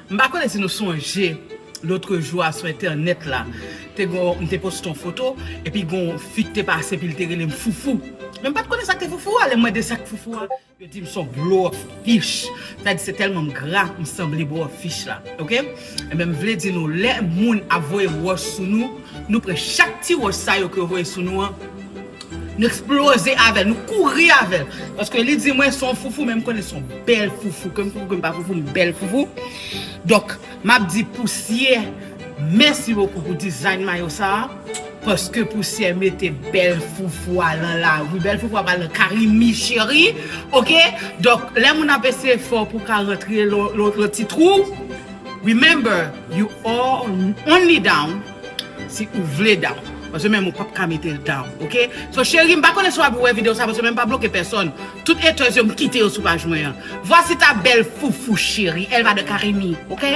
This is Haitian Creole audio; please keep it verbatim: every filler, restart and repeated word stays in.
M pa konnen si nou sonje, lotrejou a sou entènèt la, te gon, m te poste yon foto, epi gon fi k te pase, epi l te rele m Foufou. Men m pa t konnen sa k te Foufou a, lè m mande sa k Foufou a, yo di m se yon blow up fish. Sa di se tèlman m gra, m sanble blow up fish la, oke? Enben, m vle di nou, lè moun ap voye wòch sou nou, nou pran chak ti wòch sa yo ke yo voye sou nou an, nou eksploze avè l, nou kouri avè l. Paske li di mwen se yon foufou, men m konnen se yon bèl foufou. Ke m foufou, ke m pa foufou, m bèl foufou. Donk, m ap di Pousyè, mèsi bokou pou dizayn mayo sa a. Paske Pousyè mete bèl foufou a lan lari. Bèl foufou a pral nan Carimi, cheri. Oke? Donk, lè moun ap eseye fè w pou w ka rantre lò, lò, lò ti twou, remember, you all only down si ou vle down. Paske menm ou p ap ka mete l down, oke? So, cheri, m pa konnen si w ap wè videyo sa, paske menm pa bloke pèsonn. Tout haters yo, m kite yo sou paj mwen an. Voici ta belle foufou chérie, elle va de Carimi, oke?